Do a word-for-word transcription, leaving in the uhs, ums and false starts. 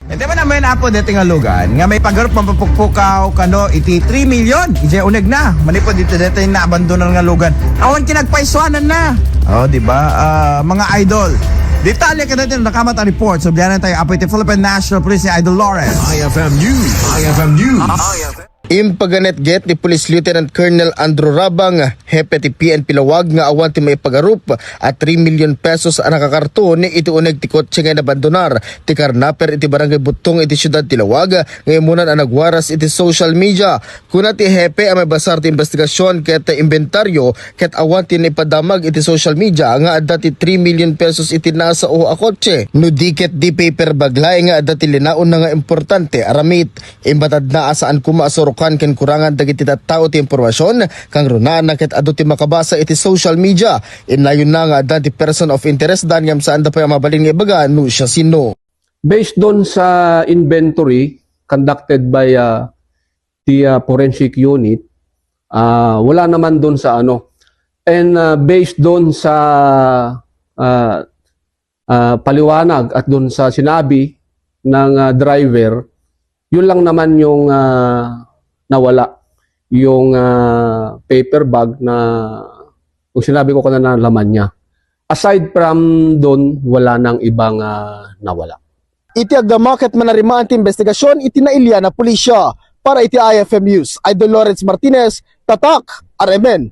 Iti man namin, Apo, deti nga lugan nga maipagarup mapapukpukaw kano iti three million. Ijay uneg na manipud iti deti naabandonar nga lugan. Awan kinagpaisuanan na. Oh, di ba? Ah, mga idol. Detalye kadagiti nakamat a report. Sublianan tayo, Apo, iti Philippine National Police ni Idol Lawrence. I F M News. I F M News. Impaganetget ni Police Lieutenant Colonel Andrew Rabang, hepe ti P N P Laoag, nga awan ti maipagarup a three million pesos a nakakarton iti uneg ti kotse nga inabandonar ti karnaper iti Barangay Buttong iti siudad ti Laoag nga imunan a nagwaras iti social media. Kuna ti hepe a maibasar ti investigasyon ket imbentaryo ket awan ti naipadamag iti social media nga adda ti three million pesos iti nasao a kotse. No di ket di paper bag laeng nga adda ti linaonna nga importante a ramit. Imbatadna a saan koma a surokan ken kurangan dagiti tattao ti impormasyon, kangrunaanna ket adu ti makabasa iti social media. Innayonna nga adda ti person of interest dan ngem saanda pay a mabalin nga ibaga no siasino. Based doon sa inventory conducted by, ah, the, ah, forensic unit, ah, wala naman doon sa ano. And, ah, based doon sa, ah, ah, paliwanag at doon sa sinabi ng, ah, driver, yun lang naman yung, ah, nawala, yung, ah, paper bag na, yung sinabi ko kanina, laman niya. Aside from doon, wala nang ibang, ah, nawala. Iti agdama ket manarimaan ti investigasyon iti nailian a pulisya. Para iti I F M News, Idol Lawrence Martinez, Tatak, R M N.